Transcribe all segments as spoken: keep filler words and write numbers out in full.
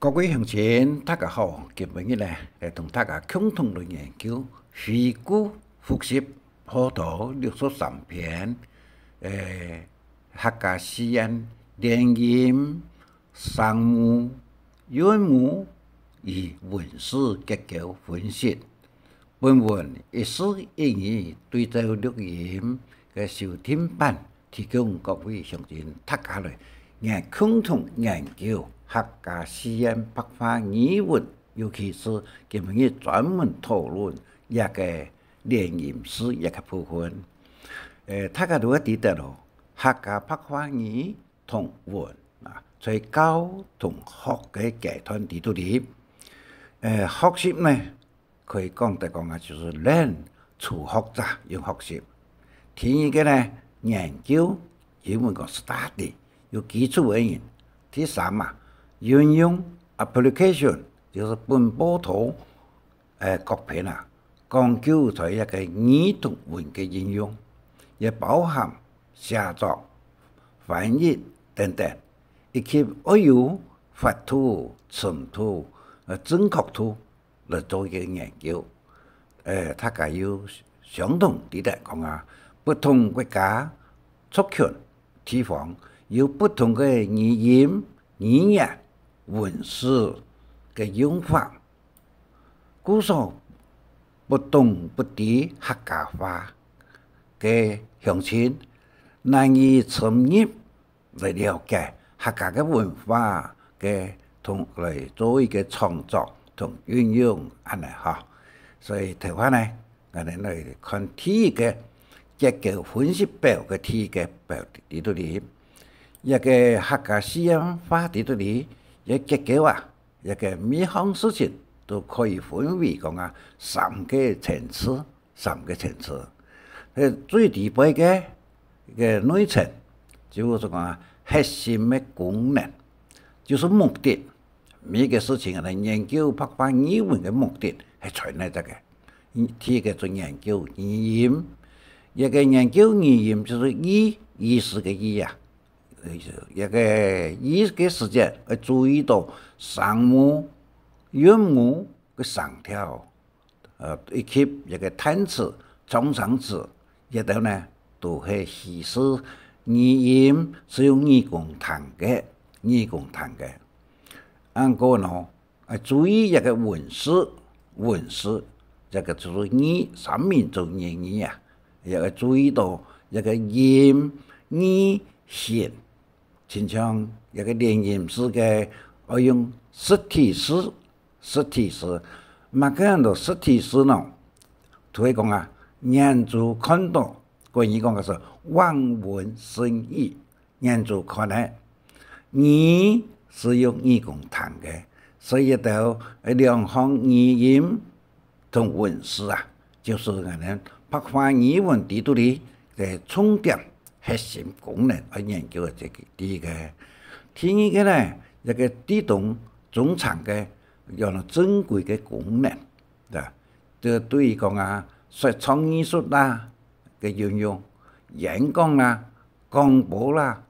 各位鄉親，大家好！今晡日呢，來同大家共同來研究，回顧複習課堂六十三篇，誒，客家四縣：連音、聲母、韻母與韻詞結構分析。本文一字一語對照錄音个修訂版，提供各位鄉親大家來研，共同研究客家四縣白話語文，尤其是今晡日專門討論這个連音字這个部分。誒，大家都會知得咯，客家白話語同文啊，在教同學个階段裡肚裡，誒，學習呢，可以講得講啊，就係learn，初學者用學習。第二个呢，研究，英文講study，有基礎个人。第三啊，運用，application，就係本報導，誒，各篇啊，講究在一个語同文个應用，也包含寫作、翻譯等等，以及愛有法度、程度、呃，正確度 來做一个研究。誒，大家有相同知得講啊，不同國家、族群、地方有不同个語音、語言、文字个用法，故所不懂不知客家話个鄉親，難以深入 來了解客家个文化个同，來做一个創作同運用恁呢吼。所以頭下呢，𠊎等來看第一个結構分析表个第一个表裡肚裡，這个客家四縣話裡肚裡，這結構啊，這个每項事情都可以分為講啊，三个層次。 三个層次。該最底背个，个內層，就係講啊，核心个功能，就係目的。每个事情啊，研究白話語文个目的係在哪隻个？第一个就研究語音，這个研究語音就係意，意思个意啊。這个意个時節，愛注意到聲母、韻母个聲調。 呃，以及這个單詞、狀聲詞，這兜呢，都係顯示語音係用耳公聽个，耳公聽个。恁過呢，愛注意這个文字，文字，這个就係語，三民族語言啊，也愛注意到這个音、義、形， 親像這个連音字个，愛用實體字，實體字。麼个安到實體字呢？就係講啊，眼珠看到，國語講个係望文生義，眼珠看个。耳係用耳公聽个，所以就兩項語音 同文字啊，就係𠊎等白話語文裡肚裡个重點核心功能愛研究个這个，第一个。第二个呢，這个地動中場个，有了珍貴个功能，對吧？這對於講啊，說唱藝術啦个運用，演講啦、廣播啦，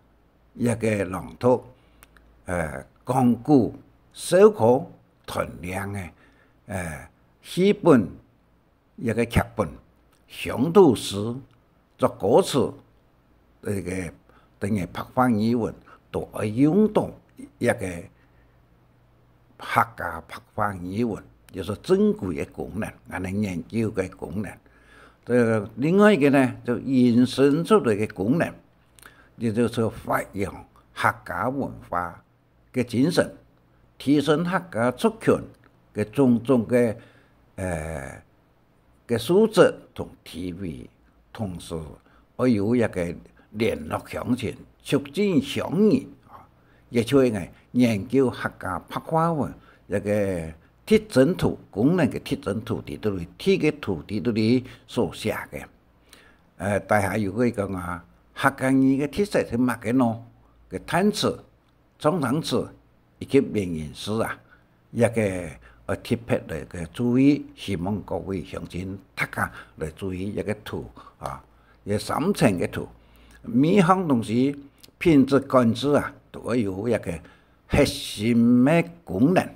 這个朗讀，呃，講古、笑科、揣令个，呃，戲本，這个劇本、鄉土詩、作歌詞，這个等於白話語文都愛用到這个 客家白話語文，就係珍貴个功能，𠊎等研究个功能。呃，另外一个呢，就引申出來个功能，也就係發揚客家文化个精神，提升客家族群个種種个，呃， 个素質同地位，同時愛有一个聯絡鄉親、促進鄉誼啊，也就係研究客家白話文一个特徵圖，功能个特徵圖裡肚裡，第一个圖裡肚裡所寫个。呃，底下有个講啊，客家語个特色係麼个呢？个單詞、 狀聲詞以及連音字啊，這个愛特別來个注意，希望各位鄉親大家來注意這个圖啊，這三層个圖。每項東西品質管制啊，都愛有這个核心个功能、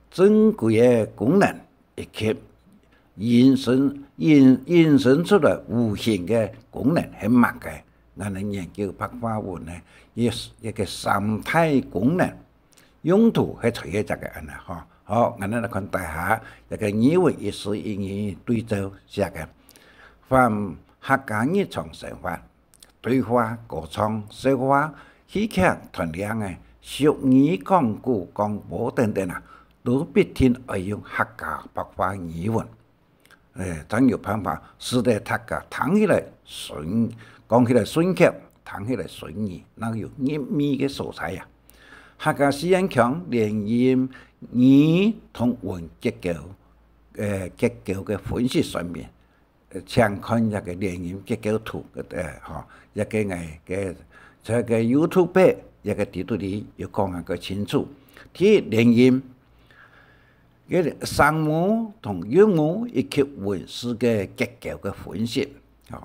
正規个功能，以及引申、引、引申出來無形个功能係麼个？𠊎等研究白話文呢，一、一个三大功能，用途係在這个恁呢吼。好，𠊎等來看底下這个語文一字一語對照寫个，凡客家日常生活、對話、歌唱、說話、戲劇、揣令仔、俗語、講古、廣播等等啊，都必定愛用客家白話語文。誒，正有辦法使得大家聽起來順，講起來順口，聽起來順耳，正有入味个所在啊。客家四縣腔連音語同文結構，誒，結構个分析說明，呃，請看這个連音結構圖，呃，吼，這个𠊎个在个YouTube這个底肚裡有講啊，較清楚。第一，連音，个聲母同韻母以及文字个結構个分析，吼。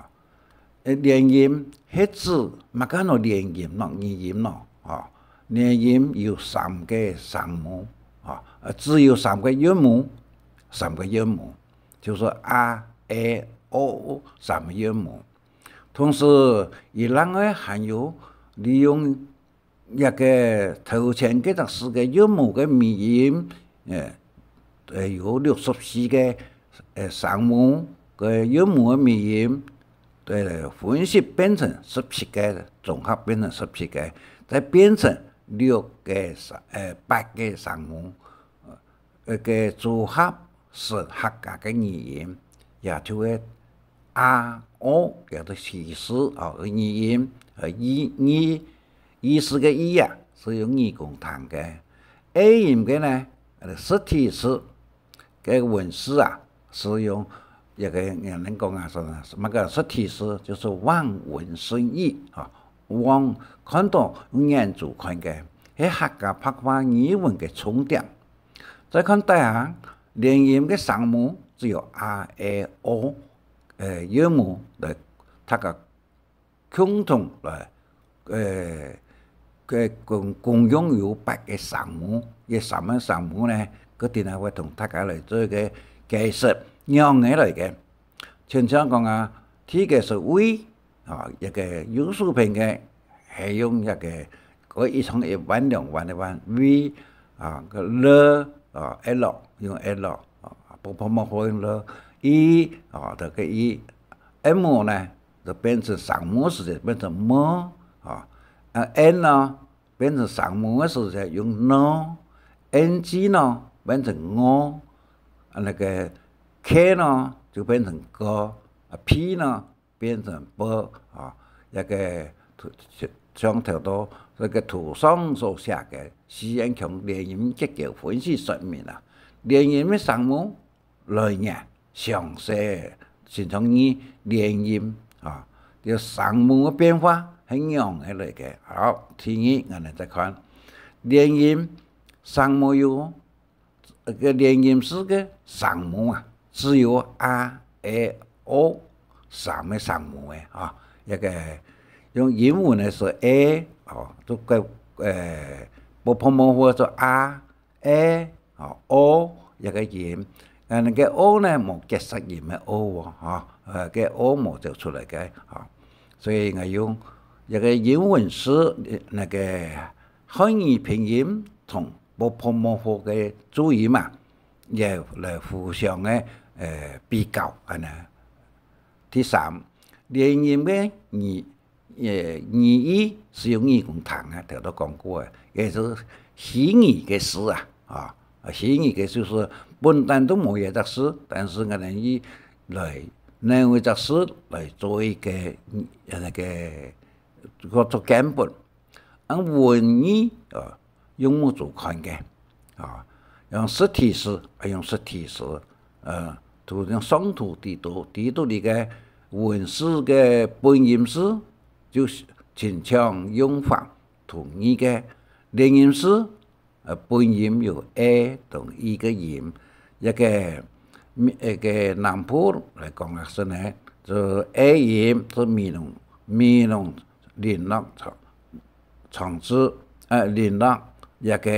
呃，連音係指麼个安到連音咯，語音咯，吼。連音有三个聲母，吼，呃，只有三个韻母，三个韻母。 就係a、e、o三个韻母。同時，佢另外還有利用這个頭前該隻字个韻母个尾音，誒，誒，有六十四个，誒，聲母个韻母个尾音，誒，分析變成十七个，綜合變成十七个，再變成六个聲，誒，八个聲母。 呃，个組合係客家个語音，也就係a、o，也就提示，哦，个語音，呃，意，意，意思个意啊，係用耳公聽个。A音个呢，呃，實體字，个文字啊，係用一个，人講啊，係麼个實體字，就係望文生義，啊，望，看到用眼珠看个，係客家白話語文个重點。 再看底下，連音个聲母只有a、e、o，呃，韻母來，大家共同來，呃，个共，共用有八个聲母，這三个聲母呢，佢等下會同大家來做一个解釋，仰仔來个。親像講啊，第一个係為， 啊，一个右手片个，係用一个，个一像一彎兩彎个彎，為，啊，个了，啊，L，用L，啊，不，不，不，用了，E，啊，這个E，M呢，就變成聲母時節變成M，啊，啊，N呢，變成聲母个時節用N，NG呢，變成O，啊，那个K呢，就變成K，啊，P呢， 變成P，啊，這个圖，像頭到這个圖上所寫个四縣腔連音結構分析說明啊，連音个聲母來源詳細，親像你連音啊，這聲母个變化係仰仔來个。好，第二，𠊎等再看，連音聲母有 个連音字个聲母啊，只有a、e、o三个聲母个啊。這个用英文个係a，哦，做个，呃，bophomowo做a、e，哦，o這个音。啊，該个o呢，無結舌音个o哦，哈，呃，个o無走出來个，哈。所以𠊎用這个英文字，那个漢語拼音同 bophomowo个注音嘛，也來互相个，呃，比較，恁呢。第三，連音个語，呃，語義係用耳公聽个，頭都講過个，也係虛擬个字啊，啊，虛擬个就係本旦都無一隻字，但是𠊎等以來，拿一隻字來做一个，呃，那个，做，做根本。 恁文字，哦，用目珠看个，哦，用實體字，啊，用實體字，呃，就用上圖底肚，底肚裡个文字个本音字，就係親像用法同義个連音字，呃，本音有e同i个音，這个，呃，个南部來講啊，係呢，就e音，就美濃，美濃林落場， 場子，呃，聯絡這个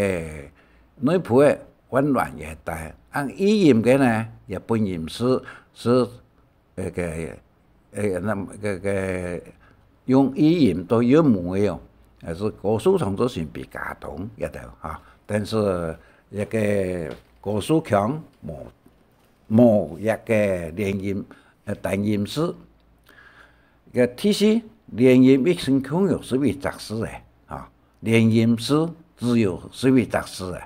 內埔个溫暖个地帶。啊，語音个呢，也本音係，係，呃，个，呃，那，个，个，用語音到韻母个哦，也係高樹松就先比較多一兜哈。但是這个高樹腔無，無這个連音，呃，單音字。个第四，連音一聲共有十一隻字个，哈。 連音字只有十一隻字个，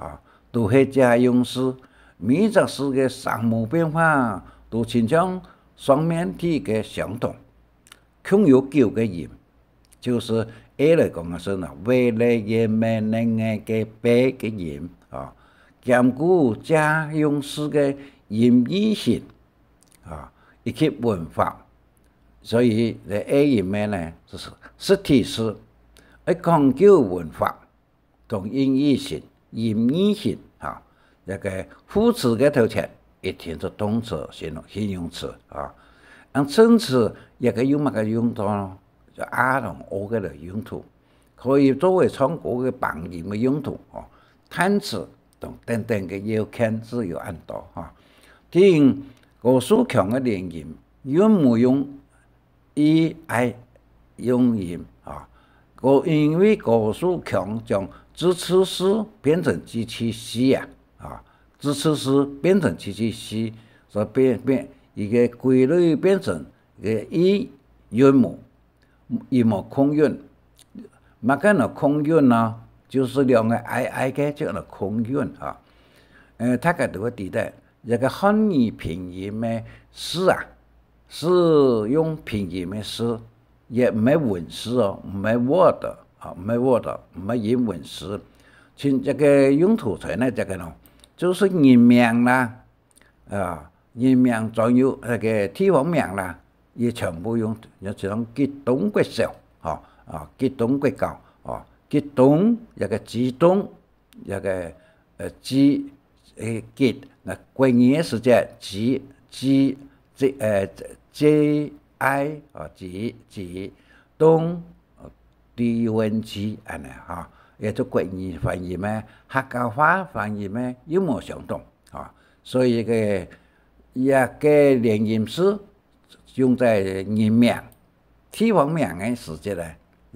啊，都係借用字，每一隻字个聲母變化都親像上面提个相同，共有九个音，就係A來講个係呢，V、L、Y、M、N、G个八个音，啊，兼顧借用字个音異性，啊，以及文法。所以這A音个呢，就係實體字，愛講究文法，同音異性、音異性，哈，這个副詞个頭前一定係動詞、形容，形容詞，啊。啊，稱詞這个用麼个用途呢？就A同O个來用途，可以作為唱歌个伴音个用途，哦，嘆詞同等等个要件係有恁多，哈。第五，高樹腔个連音，韻母用E、I用音，啊，高，因為高樹腔將字次四變成字次四啊，啊，字次四變成字次四，所以變，變，一个歸類變成一个E韻母，佢無空韻。麼个安到空韻呢？就係兩个I、I个就安到空韻啊。呃，大家都會知得，這个漢語拼音个字啊， 係用拼音个字，也毋係文字哦，毋係Word，啊，毋係Word，毋係英文字。像這个用途在哪隻个呢？就係人名啦，啊，人名，還有該个地方名啦，佢全部用，用這種吉東國小，吼，啊，吉東國校，哦，吉東，這个吉東， 這个，呃，吉，呃，吉，該國語个時節，吉，吉，吉，呃，J I，哦，吉，吉，東，哦，D O N G，恁呢，哈，也就國語發音个，客家話發音个，又無相同，哈。所以个，這个連音字 用在人名、地方名个時節呢，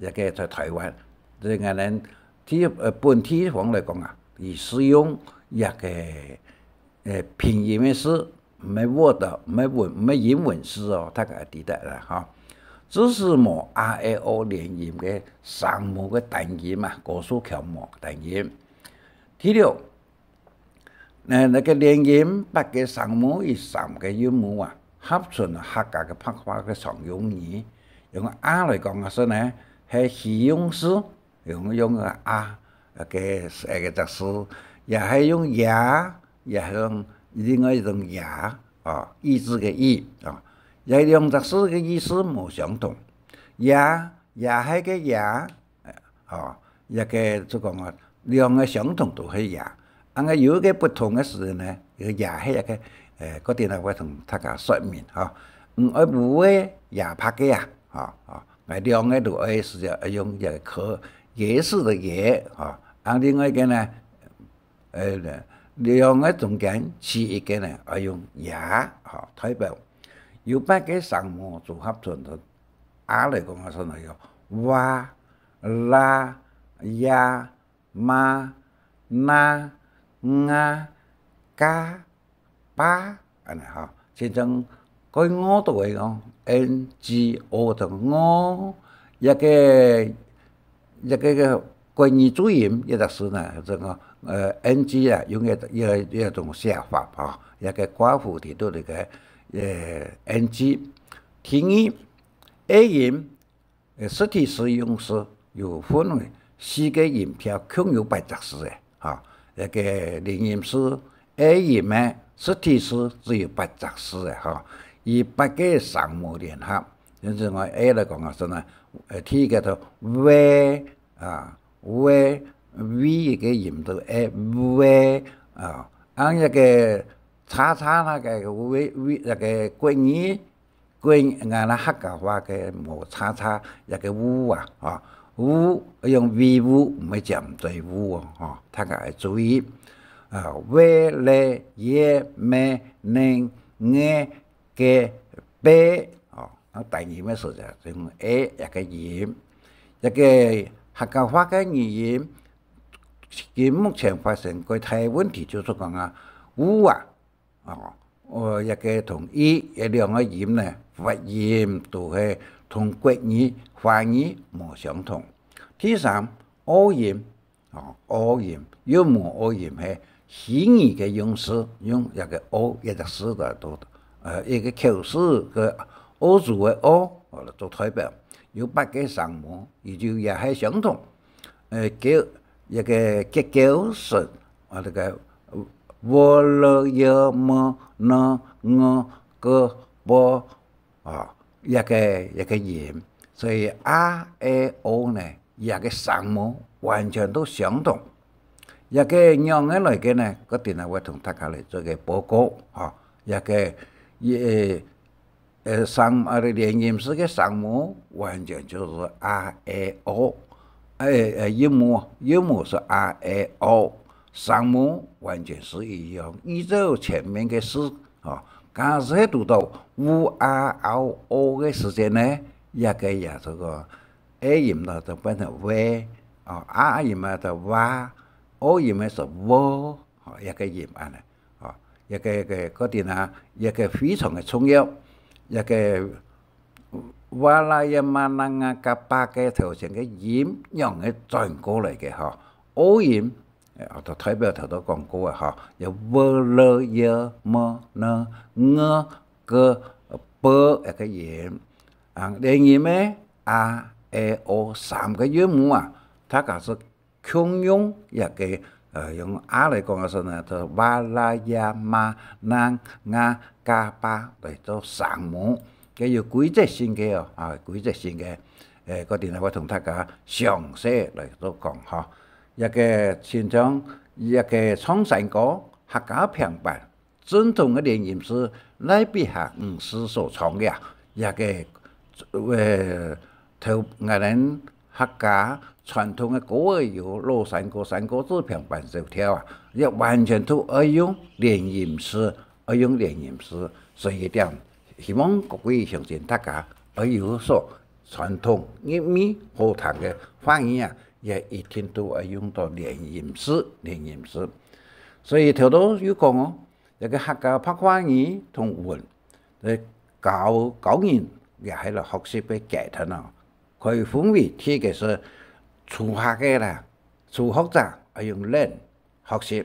這个在臺灣，這个人地，呃，本地方來講啊，佢係用這个，呃，拼音个字，毋係Word，毋係文，毋係英文字哦，大家知得啦，哈。只係無A、E、O連音个聲母个單音啊，高樹腔無單音。第六， 呃，該个連音八个聲母與三个韻母啊，合成客家个白話个常用語。用A來講个時呢，係虛用字，用，用个A，該个，該个隻字，也係用也，也係用另外一種也，啊，意志个意，啊。這兩隻字个意思無相同。也，也係个也， 吼，這个就講啊，兩个相同都係也，恁个有一个不同个時呢，這个也係一个，呃，過等下會同大家說明，吼。嗯，愛有个也白个啊，吼，吼，𠊎兩个都愛係愛用這个可，也是的也，吼。啊，另外一个呢，呃，兩个中間取一个呢，愛用也，吼，代表有八个聲母組合成的。 A來講个時呢，有哇、啦、呀、嘛、那、nga、嘎、巴，恁呢吼。親像該𠢕到个哦，N G O到𠢕，這个，這个个國語注音，這隻字呢，這个，呃，N G啊，用這，這，這種寫法吼，這个括弧裡肚這个，呃，N G。第二， A音，呃，實體字用字有分為四个音調共有八隻字个，吼，該个連音字A音个實體字只有八隻字个，吼，以八个聲母聯合。因此，𠊎A來講啊，係呢，呃，第一个讀V啊，V，V个音讀A，V啊，恁該个叉叉那个V，V，該个國語 國，𠊎等客家話个無叉叉，這个烏啊，吼，烏，愛用V烏，毋係尖嘴烏哦，吼，大家愛注意。啊，V、L、Y、M、N、Ng、G、B，哦，啊，單音个時節就用A這个音。這个客家話个語音，佢目前發生過大問題，就係講啊，烏啊， 哦，呃，這个同E這兩个音呢，發音都係同國語、華語無相同。第三，O音，哦，O音，韻母O音係虛擬个用詞，用這个O這个字來做，呃，一个口字个O字个O，哦，來做代表。有八个聲母，佢就也係相同。 呃，結，這个結構式，啊，這个V、L、Y、M、N、Ng、G、B，啊，這个，這个音。所以A、E、O呢，這个聲母完全都相同。這个仰仔來个呢，𠊎等下會同大家來做个報告，吼。這个，也， 呃，聲，啊，連音式个聲母完全就係A、E、O。欸，欸，韻母，韻母係A、E、O，聲母完全係一樣，依照前面个字，吼，假使係堵到烏、啊、凹、哦个時節呢，這个也係个A音呢，就變成V，哦，啊音呢，就哇，O音呢，係喔，吼，這个音恁呢。 哦，這个，个，个定啊，這个非常个重要。這个哇啦呀嘛啦啊嘎巴个頭前个音，仰仔轉過來个吼？O音，欸，就代表頭先講過个吼，有V、L、Y、M、N、Ng、G、B這个音。啊，連音个A、E、O三个韻母啊，大家係 共用這个，呃，用A來講个時呢，就哇啦呀嘛啦啊嘎巴來做聲母，該有規則性个哦，啊，規則性个。欸，𠊎等下會同大家詳細來做講吼。這个親像這个唱山歌，客家平板， 正統个連音係賴碧霞女士所創个，這个，呃，頭𠊎等客家傳統个歌仔有老山歌、山歌子、平板小調啊，這完全都愛用連音式，愛用連音式。所以這點，希望各位鄉親大家愛有所傳統、入味、好聽个話語啊，也一定都愛用到連音式、連音式。所以頭頭有講哦， 這个客家白話語同韻，來教，教人也係來學習个階段啊。可以分為第一个係初學个啦，初學者愛用練，學習。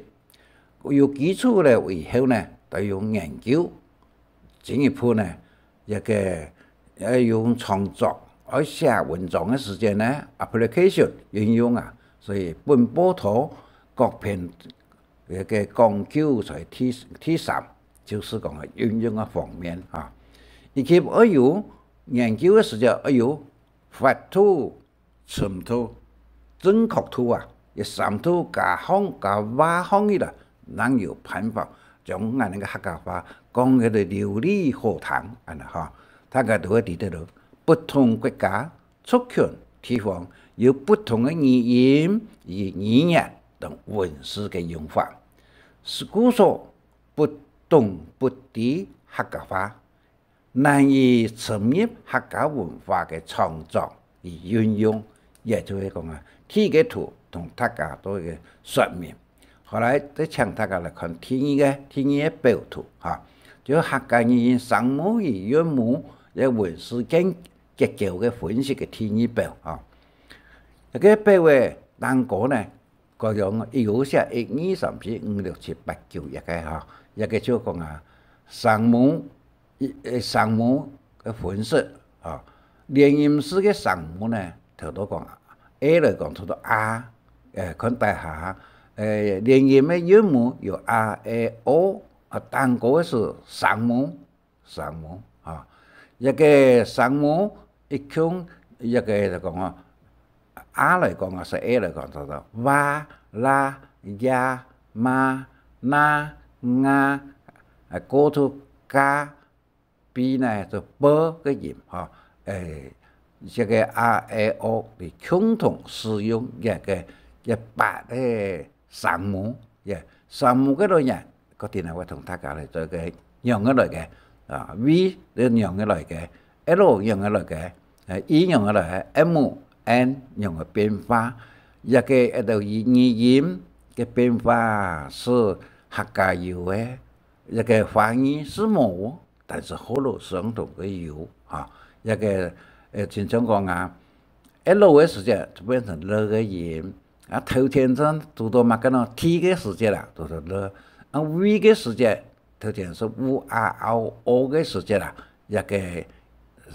有基礎了以後呢，就用研究。進一步呢，這个愛用創作，愛寫文章个時節呢，application，運用啊。所以本報導各篇 這个講究在第，第三，就係講運用个方面啊，以及愛有研究个時節愛有法度、深度、正確度啊，這三度加項加話項个啦，正有辦法將𠊎等个客家話講个流利好聽，恁呢吼。大家都會知得到，不同國家 族群、地方有不同个語音、語，語言同文字个用法。故所不懂不知客家話，難以深入客家文化个創作與運用，也就係講啊，第一个圖同大家做一个說明。好來，再請大家來看第二个，第二个表圖哈，就係客家語音聲母與韻母个文字間 結構个分析个第二表啊。這个表个頂高呢，佢用一有寫一二三四五六七八九這个哈，這个就講啊，聲母，一，呃，聲母个分析啊，連音式个聲母呢，頭頭講啊，A來講，頭頭A，呃，看底下，呃，連音个韻母有A、E、O，啊，頂高个係聲母， 聲母啊。這个聲母一共這个就講啊，A來講啊，係A來講，就係哇、啦、呀、嘛、那、啊，過渡加B呢，就B个音哈。欸，這个a、e、o，佢共同使用這个，這八个聲母，這聲母个來源，過等下會同大家來做一个仰仔來个，啊，v仰仔來个，l仰仔來个，呃，e仰仔來个，m、n仰仔變化，這个，呃，語音个變化係客家有个，這个華語係無，但係學老師用个有，哈，這个，呃，親像講啊，l个時節就變成l个音，啊，頭前正堵到麼个呢？t个時節啦，堵到l，啊，v个時節 頭前係u、a、ao、o个時節啦，這个，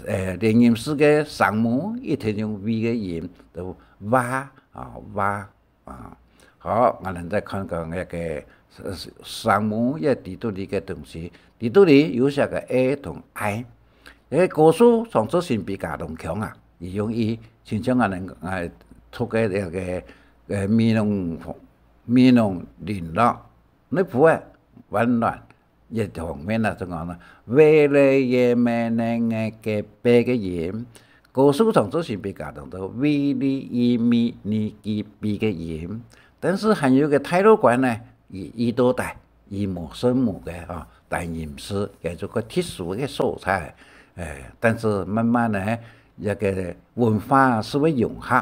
呃，連音式个聲母，一定用v个音，就va，啊，va，啊。好，𠊎等再看講這个，呃，聲母，這底肚裡个東西，底肚裡有寫个a同i。這个高樹長治新筆加農腔啊，佢用佢，親像𠊎等，呃，讀个這个，呃，美濃，美濃林落， 內埔个溫暖，一方面啊，就講呢，v、l、e、m、n、ng、g、b个音，高樹長治新筆加當多v、l、e、m、n、g、b个音。但是還有个太魯閣呢，佢，佢都帶，佢無聲母个，哦，單音字，也就个特殊个所在。哎，但是慢慢呢，這个文化係會融合，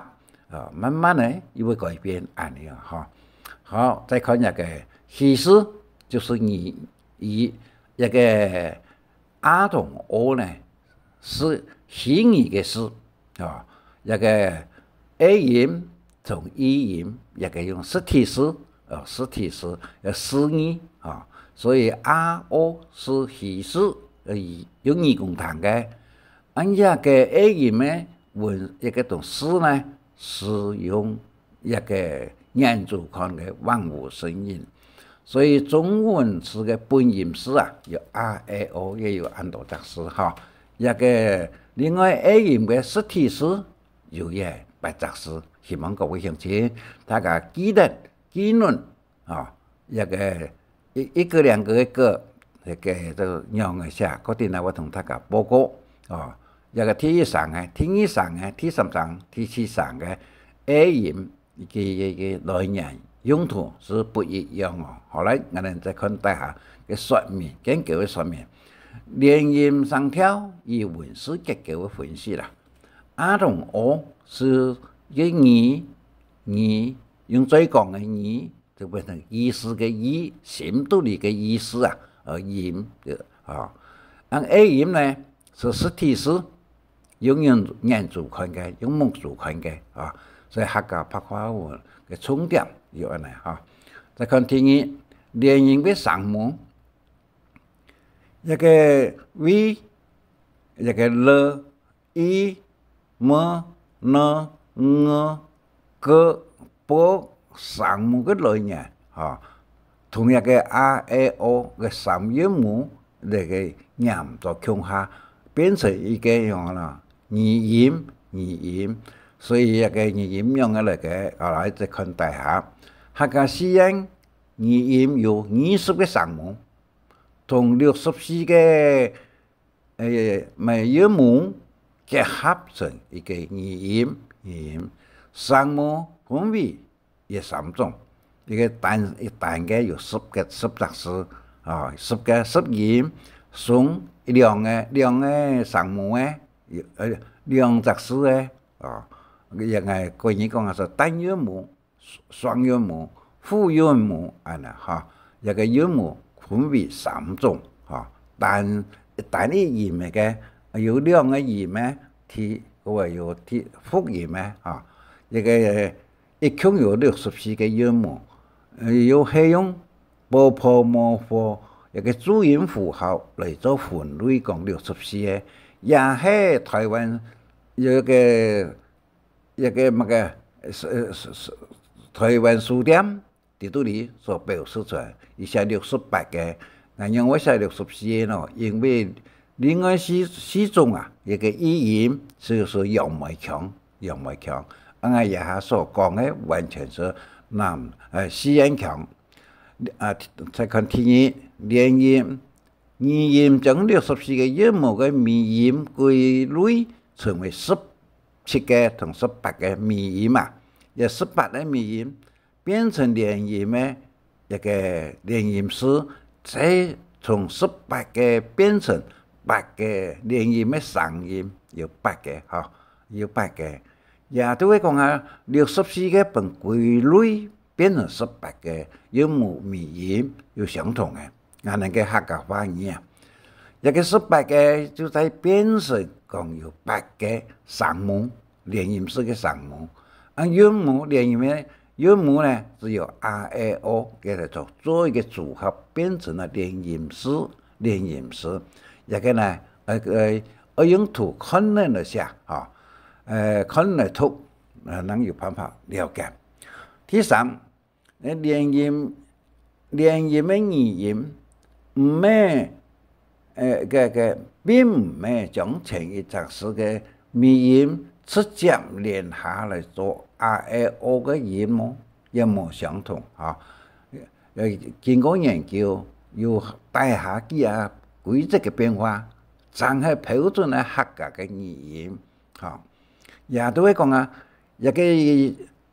啊，慢慢呢，又會改變，恁樣，哈。好，再看這个虛字，就係語，語，這个a同o呢，係虛擬个字，啊，這个a音同i音，這个用實體字，啊，實體字，呃，字義，啊，所以a、o係虛字，呃，用耳公聽个。恁樣个a音呢，文，這个讀字呢，係用 這个眼珠看个萬物生靈。所以中文字个本音字啊，有a、e、o，也有恁多隻字哈。這个另外a音个實體字，有也八隻字。希望各位鄉親，大家記得，記穩，啊，這个 一，一个兩个个个，這个，這个仰仔寫，過等下𠊎同大家報告，哦，這个第一聲个、第二聲个、第三聲、第四聲个a音，佢个，个來源用途係不一樣哦。好，來，𠊎等再看底下个說明，簡潔个說明。連音聲調與文字結構个分析啦。a同o係个語，語，用嘴講个語， 就變成意思个意，心肚裡个意思啊，呃，音，就，啊。恁a音呢，係實體字，用眼，眼珠看个，用目珠看个，啊。所以客家白話文个重點有恁呢，哈。再看第二，連音个聲母，這个v，這个l， i、m、n、ng、g、b聲母个來源，吼，同這个a、e、o个三韻母，這个黏到共下，變成一个仰仔啦，語音，語音。所以這个語音仰仔來个，後來再看底下，客家四縣語音有二十个聲母，同六十四个 誒，乜韻母結合成一个語音，語音。聲母分為這三種，一个單，一單个有十个，十隻字，啊，十个，十音，雙，兩个，兩个聲母个，有，呃，兩隻字个，啊，這个國語講个係單韻母， 雙韻母、複韻母恁呢，吼，這个韻母分為三種，吼，單，單一音个，有兩个音个，第，个有第，複音个，吼，這个一共有六十四个韻母，呃，又係用波、破、無、和這个注音符號來做分類，講六十四个，也係臺灣有一个 這个麼个，呃，呃，呃，臺灣書店，在肚裡所標示出來，佢寫六十八个，𠊎仰會寫六十四个呢？因為另外四，四種啊，這个語音係，係楊梅腔，楊梅腔。啊，𠊎這下所講个完全係南，呃，四縣腔。啊，再看第二，連音，語音將六十四个韻母个尾音歸類成為十七个同十八个尾音啊，這十八个尾音變成連音个一个連音詞，再從十八个變成八个連音个聲音，有八个吼，有八个。也就係講啊，六十四个分歸類，變成十八个韻母尾音，有相同个，恁樣个客家話語啊。這个十八个就再變成講有八个聲母，連音式个聲母。啊，韻母連音个韻母呢，只有a、e、o，佢來做，做一个組合，變成了連音式，連音式。這个呢，呃，呃，愛用圖看等來寫，吼，呃，看等來讀，呃，正有辦法了解。第三，呃，連音，連音个語音，毋係，呃，个，个，並毋係將前一隻字个尾音直接連下來做a、e、o个音哦，也無相同，吼。呃，經過研究，有大下幾下規則个變化，正係標準个客家个語音，吼。也就係講啊，這个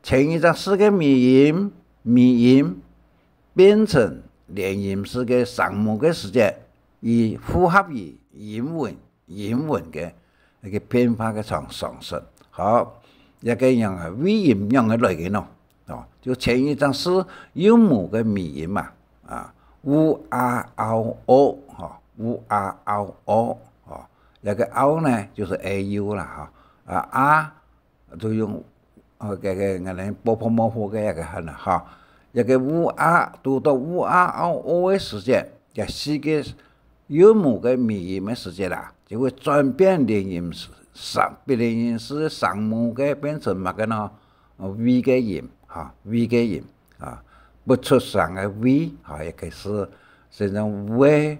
前一隻字个尾音，尾音變成連音式个聲母个時節，佢符合於音韻，音韻个一个變化个常，常識。好，這个樣啊，尾音樣个來个喏，哦，就前一隻字韻母个尾音啊，啊，u、a、ao、o，吼，u、a、ao、o，吼，這个ao呢，就係a、u啦，吼，啊，a 就用，呃，个，个，𠊎等啵啵摸摸个一个喊啦，吼。一个u、a，讀到u、a、ao、o个時節，這四个韻母个尾音个時節啦，就會轉變連音式，聲，變連音式聲母个變成麼个呢？呃，v个音，吼，v个音，啊，不出聲个v，吼，也可以係，係像v，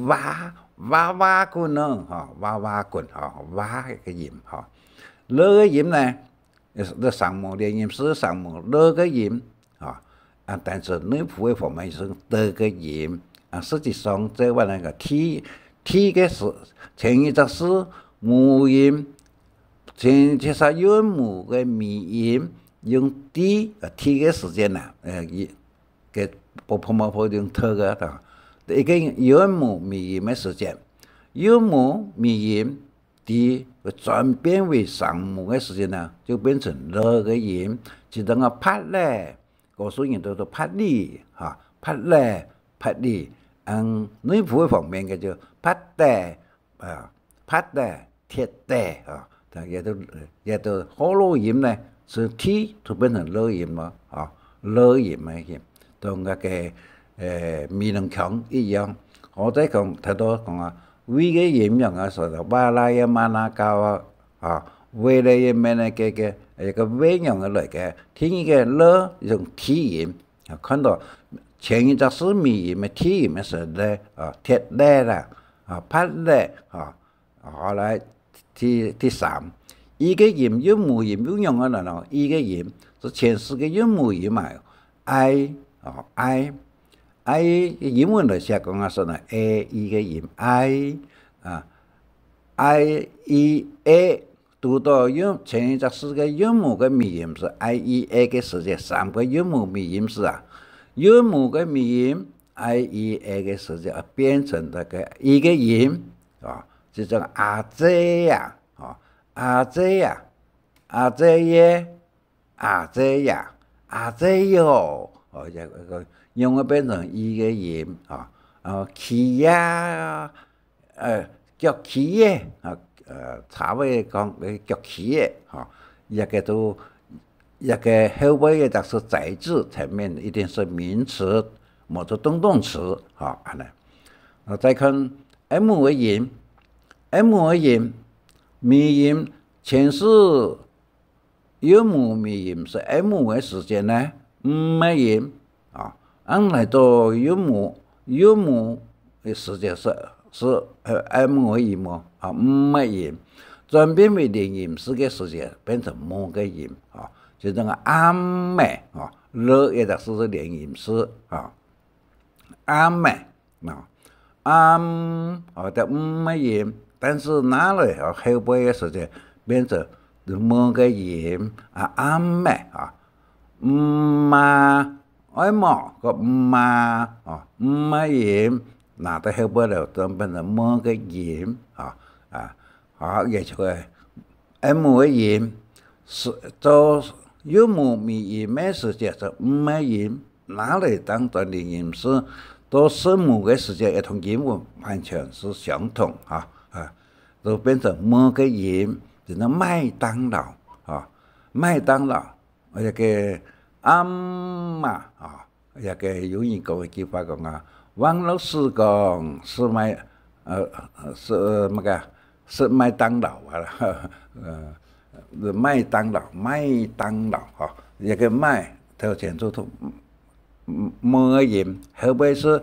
哇，哇哇滾哦，吼，哇哇滾，吼，哇个音，吼。l个音呢， 這聲母，連音式聲母，l个音，吼，啊，但是內埔个方面係d个音，啊，實際上，這位那个t，t个字，前一隻字母音，前一隻韻母个尾音，用d，啊，t个時節啊，呃，佢，个啵啵摸摸用t个，吼，一个韻母尾音个時節，韻母尾音 d轉變為聲母个時節呢，就變成l个音，就等於拍咧，多數人都讀拍哩，哈，拍咧，拍哩。嗯，內埔个方面个就拍得，啊，拍得，踢得，啊，但也都，也都學老音呢，係t就變成l音咯，啊，l音个音，同該个，呃，美濃腔一樣。我再講，頭頭講啊，v个音樣啊，所以哇啦呀、嘛啦高啊， 啊，為了也免得个个，一个為樣个來个，第二个了用t音，啊，看到前一隻字尾音个t音个時咧，啊，踢咧啦，啊，拍咧，啊，好來，第，第三，i个音韻母音又樣个呢？i个音係前四个韻母音嘛，i，啊，i，i个英文來寫講啊，係呢，a、i个音，i，啊， i、i、a，讀到韻，前一隻字个韻母个尾音係i、i、a个時節，三个韻母尾音時啊，韻母个尾音i、i、a个時節啊，變成這个i个音，啊，就像阿姐啊，啊，阿姐啊，阿姐耶， 阿姐呀，阿姐喲，哦，這个，用个變成i个音，吼，啊，企呀，呃，腳企耶，啊，呃，差不多講，呃，腳企耶，吼，這个都，這个後背个就係載字前面一定係名詞，無做動動詞，吼，恁呢。啊，再看m个音，m个音，尾音前四 韻母尾音係m个時節呢，m个音，啊，恁來到韻母，韻母个時節係，係，呃，m个音哦，啊，m个音，轉變為連音式个時節，變成m个音，啊，就等於暗个，啊，l也就係連音式，啊。 暗个，喏，暗，哦，這m个音，但是拿來，哦，後背个時節變成 m个音，啊，暗个，啊，m啊，愛無，个m啊，哦，m个音，拿到後背了，就變成m个音，啊，啊，好，也就係m个音，係，做韻母尾音个時節，就m个音，拿來當轉連音字，做聲母个時節，也同英文完全係相同，哈，啊，就變成m个音，就係麥當勞，啊，麥當勞。 這个暗啊，啊，這个有人講一句話講啊，網路時光係麥，呃，係麼个？係麥當勞啊，呃，麥當勞，麥當勞，吼，這个麥頭前就讀m个音，後背係，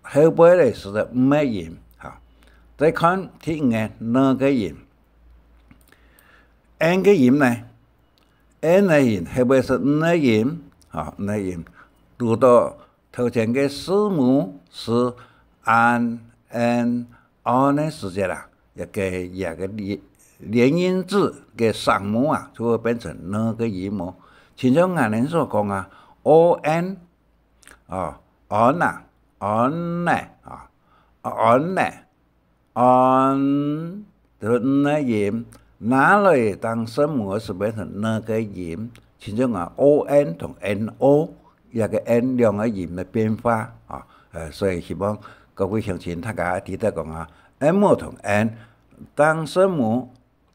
後背咧係m个音，哈。再看第五个n个音。 n个音呢？n个音，係毋係n个音？吼，n个音，堵到頭前个字母係an、en、on个時節啦，一个，一个連，連音字个聲母啊，就會變成n个音哦。親像𠊎等所講啊，on，哦，on啊，on呢，啊，on呢。 on，就係n个音，拿來當聲母个時變成n个音，親像啊，on同no，這个n兩个音个變化啊，呃，所以希望各位鄉親大家知得講啊，m同n當聲母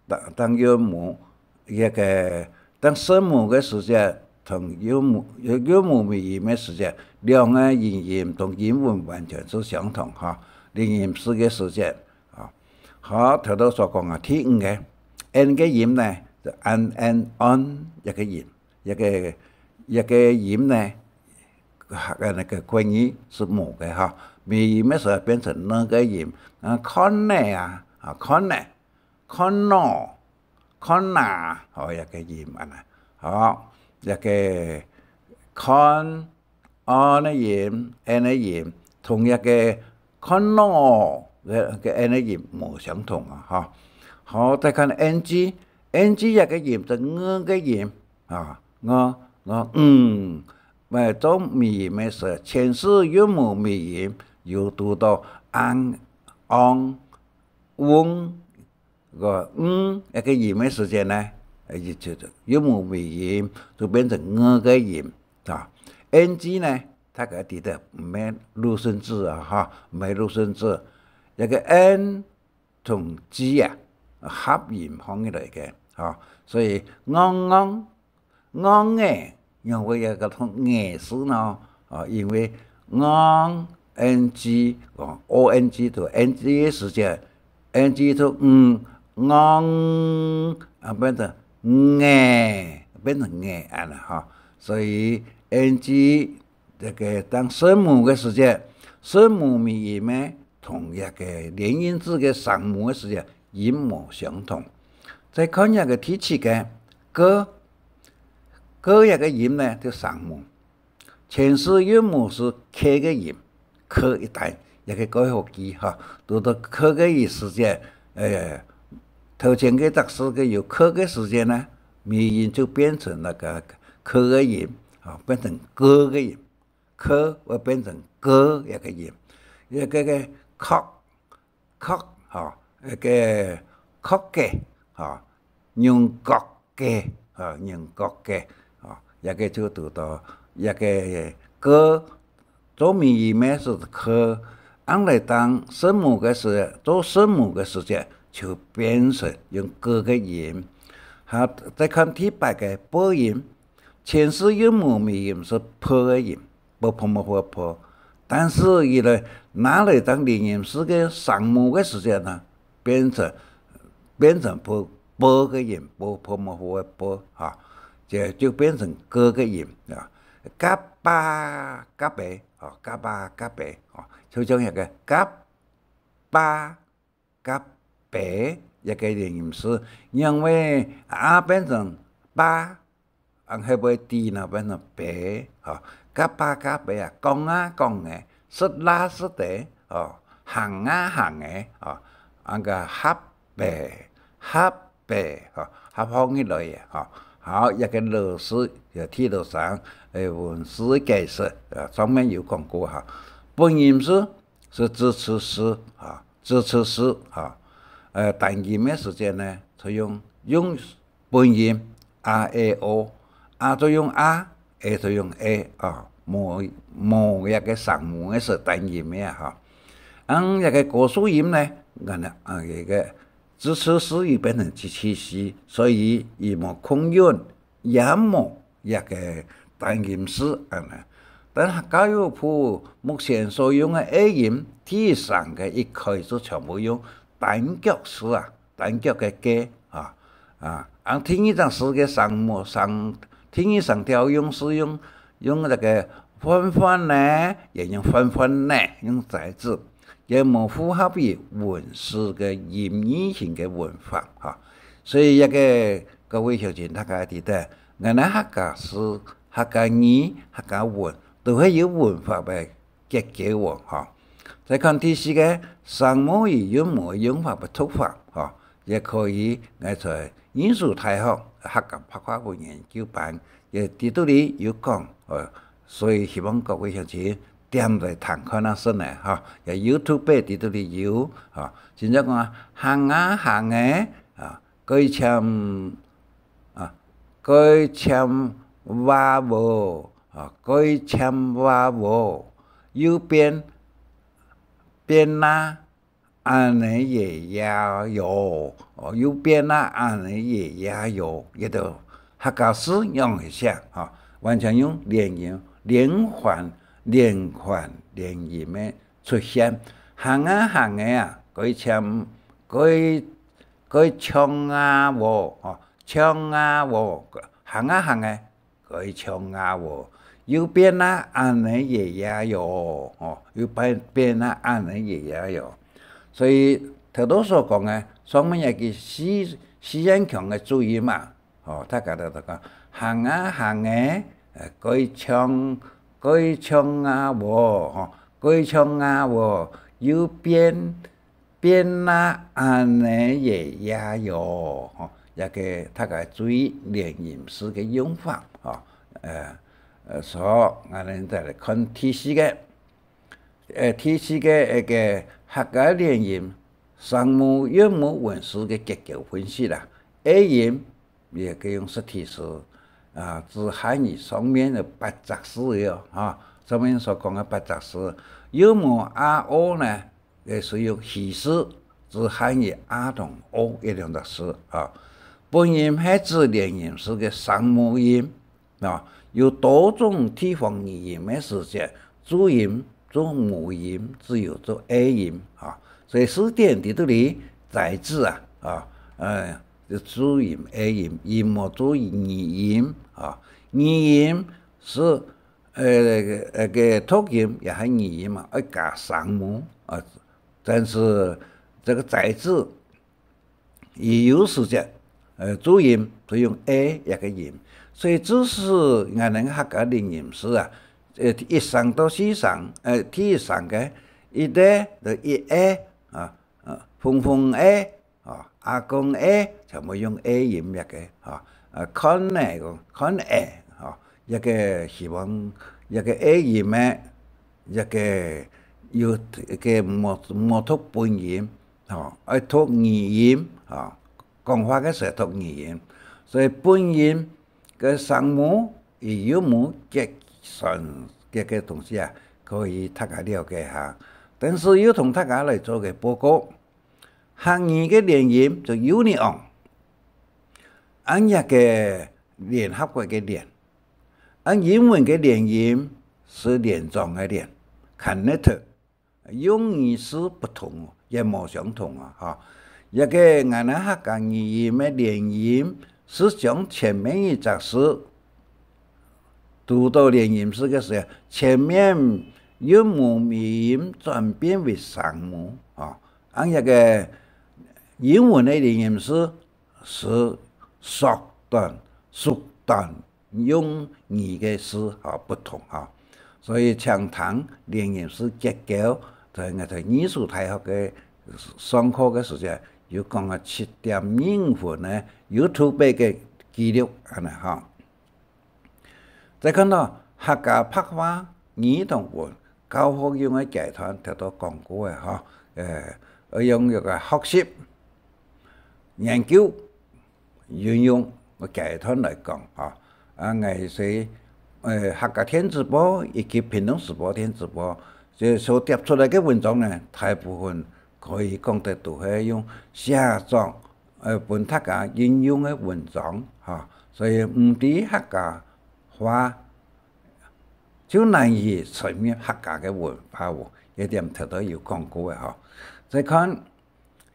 當，當韻母，這个，當聲母个時節，同韻母，韻母尾音个時節，兩个元音同英文完全係相同，吼，連音字个時節，吼。好，頭頭所講啊，第五个，n个音呢，就an、en、on一个音，一个，一个音呢，个那个關係係無个，吼。尾音个時候變成n个音，啊，看呢啊，啊，看呢。 看咯，看啊，吼，這个音恁呢，吼，這个看，on个音，n个音，同這个看咯个，个n个音無相同啊，吼。好，再看ng，ng這个音係ng个音啊，ng，ng，嗯，做尾音个時，前世韻母尾音有堵到ang、ong、ung， 个ng一个音个時節呢，就，就韻母尾音就變成ng个音，啊。ng呢，大家知得毋係入聲字啊，哈，毋係入聲字。這个n同g啊，合音放起來个，哈，所以ng、ng ng个，仰會有个讀ng字呢？啊，因為ng，ng，哦，ong讀ng个時節，ng讀ng，ng，啊，變成ng，變成ng恁呢，吼。所以ng 這个當聲母个時節，聲母尾音个同這个連音字个聲母个時節，音無相同。再看這个第七个，g，g這个音呢，就聲母。前世韻母係k个音，k一帶，這个蓋好記哈。堵到k个音時節，呃，頭前个隻字个有k个時節呢，尾音就變成那个k个音，啊，變成g个音。 k會變成g這个音。這个个確，確，吼，這个確个，吼，用角个，吼，用角个，吼，這个就堵到這个g做尾音个係k，恁呢當聲母个時，做聲母个時節就變成用g个音。好，再看第八个，p音。 前世韻母尾音係p个音，p，p，p，p，p。但是佢來拿來當連音字个聲母个時節呢，變成，變成p，p个音，p，p，p，p，p，哈，這就變成g个音啊。甲巴甲白，吼，甲巴甲白，吼，就像一个甲巴 甲白一个連音字，因為a變成巴，然後會d呢變成白，吼，甲巴甲白啊，講啊講个，食啦食个，吼，行啊行个，吼，恁个合白，合白，哈，合放起來个，哈。好，這个老師，呃，第六聲，呃，文字个解釋，呃，上面有講過，哈。本音字係支持詞，哈，支持詞，哈。呃，單音个時節呢，就用，用本音，a、e、o，a就用a，e就用e，啊，無，無這个聲母个係單音个啊，哈。恁這个高樹音呢，恁呢，啊，這个支持詞又變成支持詞，所以佢無共韻，也無這个單音字恁呢。但客家樂譜目前所用个e音，第一聲个一開始全部用單腳字啊，單腳个g啊，啊，啊，第二隻字个聲母，聲，第二聲調用係用，用這个換換呢，也用換換呢，用在字，也無符合於文字个音義型个文法，哈。所以這个各位鄉親大家知得，𠊎等客家字、客家語、客家文，都係有文法个結構哦，哈。再看第四个，聲母與韻母个用法个讀法，哈，也可以，𠊎在義書大學客家白話文研究班，也在肚裡有講，呃，所以希望各位鄉親點來聽看啊，順呢，哈，也YouTube在肚裡有，哈。真正講啊，行啊行欸，啊，該簽，啊，該簽話無，啊，該簽話無，右邊，邊啊，恁呢也呀喲，哦，右邊啊，恁呢也呀喲，這兜客家字仰會寫，哈，完全用連音，連環、連環、連音个出現。行啊行欸啊，該簽，該，該唱啊無，哦，唱啊無，行啊行欸，該唱啊無。右邊啊，恁呢也呀喲，哦，右邊，邊啊，恁呢也呀喲。所以頭先所講个，上面一个四，四縣腔个注音嘛，哦，大家都，都講，行啊行欸，呃，該唱，該唱啊無，吼，該唱啊無，右邊，邊啊，恁呢也呀喲，吼，這个大家注意連音字个用法，吼，呃，呃，所以，𠊎等再來看第四个。 呃，第四个，一个客家連音聲母韻母文字个結構分析啦。A音，也可以用實體詞，啊，指漢語上面个八隻字个哦，哈，上面所講个八隻字。韻母a、o呢，也係用虛字，指漢語a同o這兩隻字啊。本音係指連音字个聲母音， 啊，有多種地方語音个時節，注音做母音，只有做A音，啊，所以字典裡肚裡摘字啊，啊，呃，就注音A音，佢無做語音，啊，語音係，呃，該个讀音也係語音嘛，愛加聲母，啊，但是這个摘字 佢有時節，呃，注音就用A這个音。所以致使𠊎等客家連音字啊，呃，一聲到四聲，呃，第一聲个一个就一A啊，呃，紅紅个啊，阿公个，全部用A音這个啊，呃，看个講看个啊，這个希望這个A音个，這个有，這个無，無讀本音， 吼，愛讀語音，吼，講話个時讀語音。所以本音个聲母，佢有無計算个，个東西啊，可以大家了解下。但是又同大家來做个報告，客語个連音就union，恁樣个聯合國个聯，恁英文个連音係連莊个連，connected。 用語係不同，也無相同啊，哈。這个𠊎等客家語音个連音係將前面一隻字，堵到連音字个時候，前面韻母尾音轉變為聲母，哈。恁這个英文个連音字係縮短、縮短， 用語个字，吼，不同，吼。所以請聽連音字結構，在𠊎在義書大學个上課个時節，有講啊七點五分个YouTube个紀錄，恁呢吼。再看到客家白話語同文教學用个階段，頭先講過个吼，呃，愛用一个學習、研究、運用个階段來講吼。啊，𠊎係，呃，客家電子報以及屏東時報電子報，這所貼出來个文章呢，大部分可以講得都係用寫作，呃，分大家應用个文章吼，所以毋知客家話，就難以深入客家个文化哦。這點頭先有講過个吼。再看，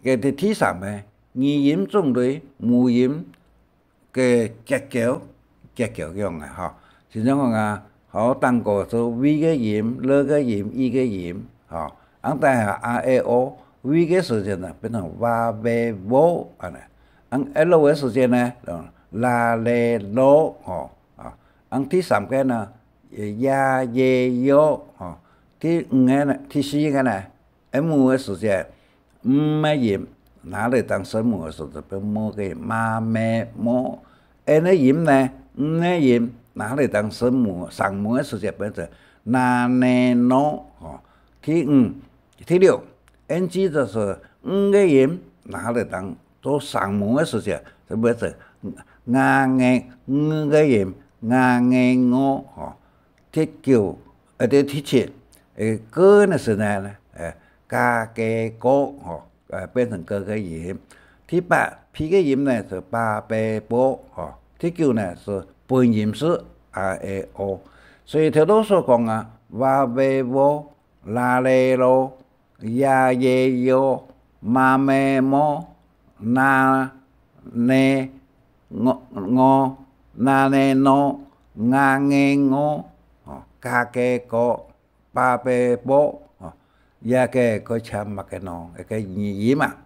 該第，第三个，語音種類、母音个結構，結構樣个吼。就像講啊，好，頂高做V个音、L个音、I个音吼。恁底下R A O，V个時節呢，變成哇、喂、喔，恁呢。恁L个時節呢，啦、咧、囉，吼。啊，恁第三个呢，呀、耶、喲，吼。第五个呢，第四个呢，M个時節，M个音，拿來當聲母个時節，變M个音，嘛、咩、摸。N个音呢，N个音，拿來當聲母，聲母个時節，變成那、呢、喏，吼。第五，第六，NG就係N个音，拿來當做聲母个時節，就變成啊、呃、N个音，啊、呃、喔，吼。第九，呃，第，第七，呃，个个呢係呢，呃，加个个，吼，呃，變成个个音。第八，P个音呢係吧、嗶、啵，吼。第九呢係本音係啊、欸、喔。所以頭先所講啊，哇、喂、喔，啦、咧、囉，呀、耶、喲，嘛、咩、摸，那、呢、喔，喔，那、呢、喏，啊、欸、喔，吼，加个个，吧、嗶、啵，吼，這个个像麼个呢？一个語音啊，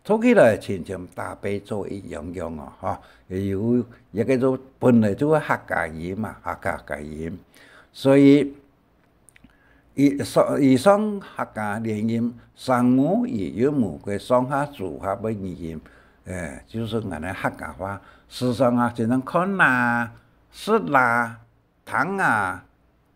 讀起來親像打嘴鼓一樣樣哦，吼，有一个就本來就係客家音嘛，客家个音，所以 以上，以上客家連音聲母與韻母个上下組合个語音，呃，就係𠊎等客家話。時常啊，就像看啊、食啊、聽啊、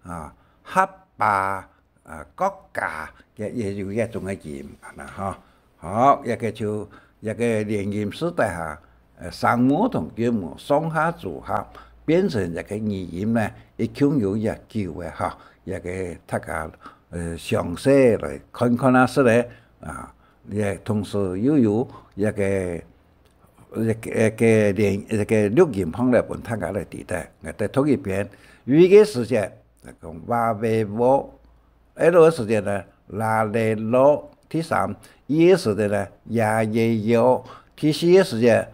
啊、合啊、啊、國家，也，也有這種个音，恁呢吼。 好，這个就，這个連音字底下，呃，聲母同韻母上下組合，變成一个語音呢，一共有這九个吼，這个大家，呃，詳細來看看啊，係咧，啊，也同時又有這个，這个，這个連，這个錄音放來分大家來知得。𠊎再讀一遍，有一个時節，講哇、喂、喔， L个時節呢，啦、咧、囉。第三，E个時節呢，呀、耶、喲。第四个時節，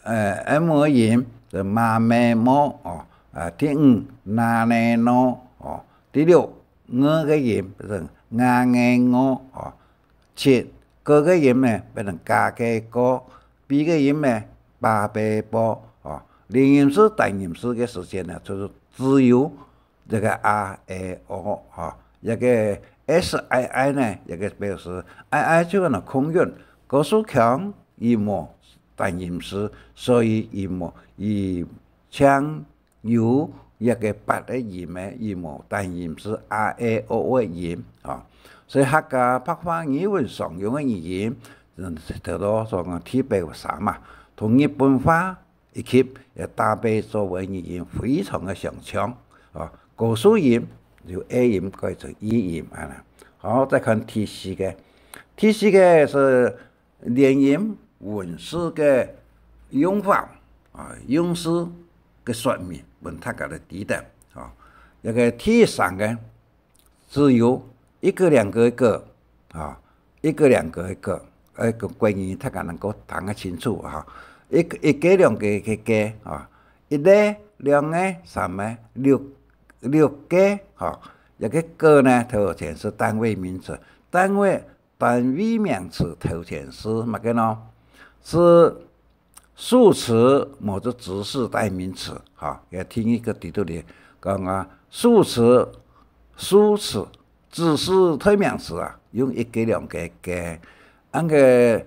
呃，M个音，就嘛、咩、摸，哦。啊，第五，那、呢、喏，哦。第六，N个音，變成啊、欸、喔，哦。七，个个音呢，變成加个个。B个音呢，吧、嗶、啵，哦。連音字、單音字个時節呢，就係只有 這个啊、欸、哦，吼，這个S、I、I呢，這个表示I、I就係空韻，高樹腔佢無單音字，所以佢無，佢淨有這个八个音个，佢無單音字啊、欸、哦个音，吼。所以客家白話語文常用个語音，嗯，頭先所講第八个三嘛，同日本話 以及也搭配作為語音非常个相像，啊，高樹音由A音改成E音，恁呢。好，再看第四个。第四个係連音文字个用法，啊，用字个說明，分大家來知得，啊。這个第三个 只有一个兩个个，啊，一个兩个个，呃，个國語大家能夠聽得清楚哈。一个，一个兩个个个，啊，一个、兩个、三个、六，六个，哈。這个个呢，頭前係單位名詞，單位，單位名詞頭前係麼个呢？係 數詞，無就指示代名詞，哈，也第二个裡肚裡講啊，數詞、數詞、指示代名詞啊，用一个兩个个，恁个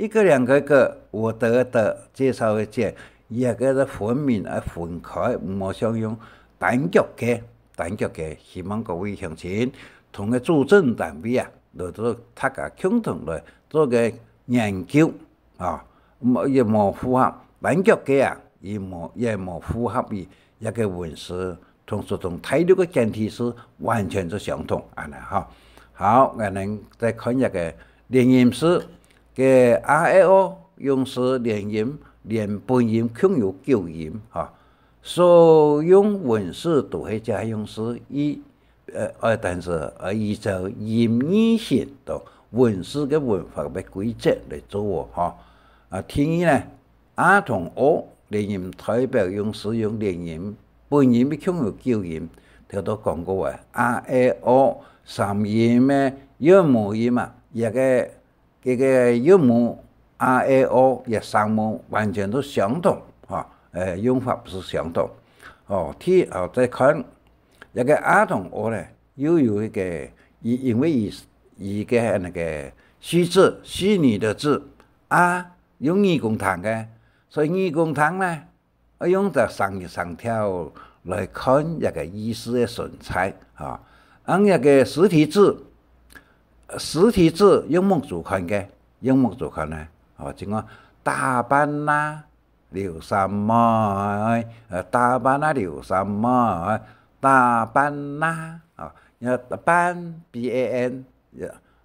一个两个个，我得的介绍个介，也个是分明而分开，毋好像用單脚个，单脚个。希望各位鄉亲同个主政单位啊，来做大家共同来做个研究啊，也无符合单脚个啊，也无也无符合于一个文字，同时同大陆个简体字完全是相同，安尼哈。好，我们再看一个连音字，个 a、e、o 用字连音，连本音共有九音哈。所用文字都系这样字，一呃，呃，但是呃，依照音义性同文字个文法个规则来做哦，哈。啊，第二呢，a同o连音代表用使用连音，本音一共有九音，頭都講過啊，a、e、o 三音个韻母音啊，這个這个韻母 a、e、o 个聲母完全都相同，哈，呃，用法是相同。哦，第哦，再看這个 a同o呢，又有一个，因因为佢佢个那个虚字，虚擬的字，a用耳公聽个，所以耳公聽呢，愛用隻聲聲調來看這个意思个存在啊。恁這个實體字，實體字用目珠看个，用目珠看呢，哦，就講打扮啦，劉三妹，呃，打扮啦，劉三妹，打扮啦，哦，要扮，B A N，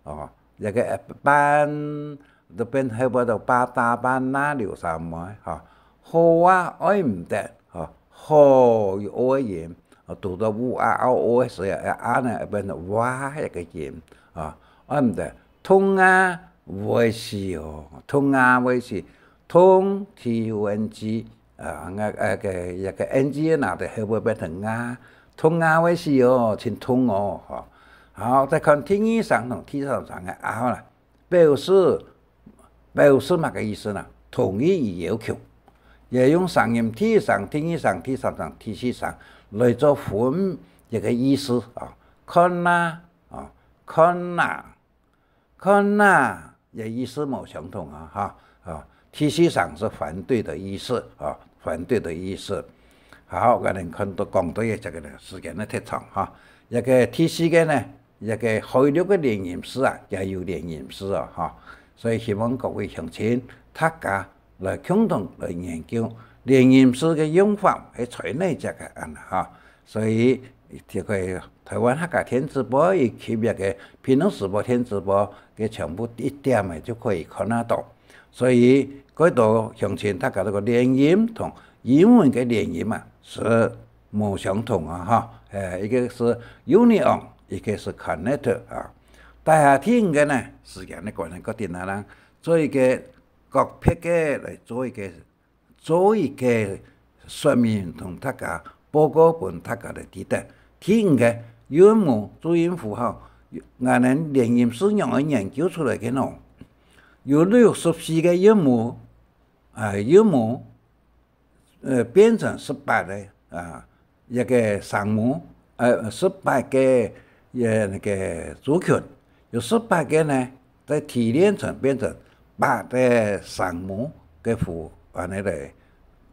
哦，這个扮，都變後背都把打扮啦，劉三妹，吼。好啊，愛毋得，吼，好有o个音，哦，讀到烏啊，拗o个時候，啊呢，變成哇一个音，啊，愛毋得。痛啊，會死哦，痛啊，會死，痛，T U N G， 啊，𠊎，啊，个，一个N G拿到後背變成啊，痛啊會死哦，真痛哦，吼。好，再看第二聲同第三聲个啊，好啦，表示，表示麼个意思呢？同意與要求，也用聲音第一聲、第二聲、第三聲、第四聲來做分一个意思啊。看啦，啊，看啦， 看啦，也意思無相同啊，哈。啊，第四聲是反對的意思啊，反對的意思。好，𠊎等看到講到這个呢，時間呢忒長哈。這个第四个呢，這个海陸个連音字啊，也有連音字啊，哈。所以希望各位鄉親，大家來共同來研究連音字个用法，係在哪隻个恁哈。所以，這个 台灣客家電子報以及這个屏東時報電子報个全部一點仔就可以看得到。所以，該兜鄉親大家這个連音同英文个連音啊，是無相同啊，哈。呃，一个是union，一个是connect啊。但係第五个呢，時間个關係，決定啊，咱做一个個別个來做一个 做一个說明同大家報告分大家來知得。第五个，韻母、注音符號，𠊎等連音字仰仔研究出來个呢？有六十四个韻母，啊，韻母，呃，變成十八个，啊， 一个聲母，呃，十八个，呃，那个族群，有十八个呢，在提煉成變成八个聲母个符，恁呢來，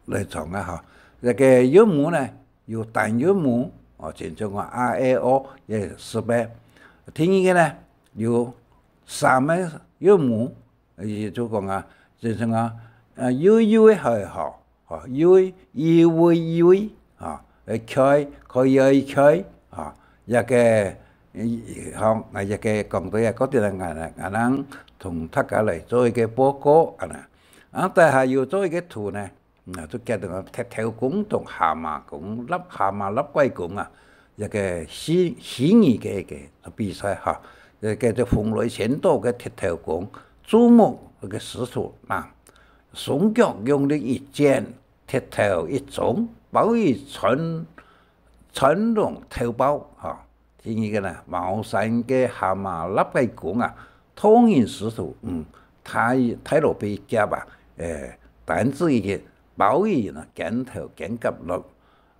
來唱啊，吼。那个韻母呢，有單韻母，哦，親像講a、e、o，也有十个。第二个呢，有三个韻母，也就講啊，就像啊，呃，幼幼个學校，吼，幼，幼，幼，吼，呃，開，開，開，吼，這个，呃，吼，𠊎這个講到這个，𠊎等，𠊎等同大家來做一个報告，恁呢。啊，但係有做一个圖呢， 啊，就叫做鐵頭公同蛤蟆公，笠蛤蟆笠鬼公啊，一个虛，虛擬个一个比賽哈，一个叫做蓬萊仙島个鐵頭公，注目該个師徒啊，雙腳用力一剪，鐵頭一中，包尾穿，穿龍頭包哈。 第二个呢，茅山个蛤蟆笠个功啊，唐人師徒，嗯，大，大羅背夾啊，誒，單子一个，包尾呢，肩頭肩胛落，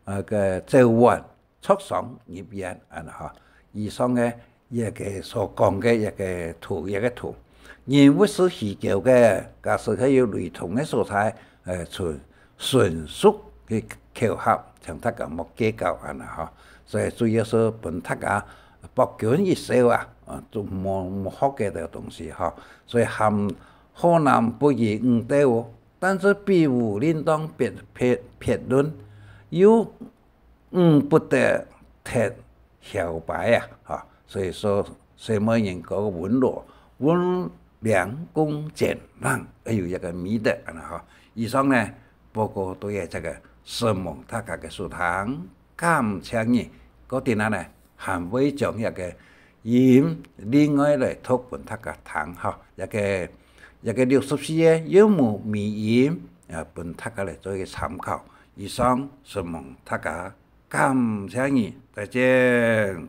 呃，个走完，著上入院，恁呢哈。以上个一个所講个一个圖，一个圖。人物係虛構个，假使係有雷同个所在，呃，純，純屬个巧合，請大家莫計較恁呢吼。所以主要係分大家博君一笑啊，啊，都無，無學个个東西吼。所以含河南不如五斗，但是比武令當別，別，別論，又 嗯，不得忒囂俳啊，哈。所以說，細妹人个溫柔、溫良恭儉讓，還有一个美德，恁呢哈。以上呢，報告對這个承蒙大家个收聽，感謝你。過等下呢，還會將這个 音，另外來讀分大家聽吼。這个，這个六十四个有無尾音，啊，分大家來做一个參考。以上，承蒙大家，感謝你，再見。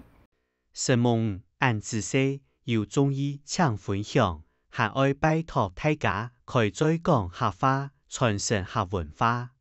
承蒙，恁仔細，有中意請分享，還愛拜託大家開嘴講客話，傳承客文化。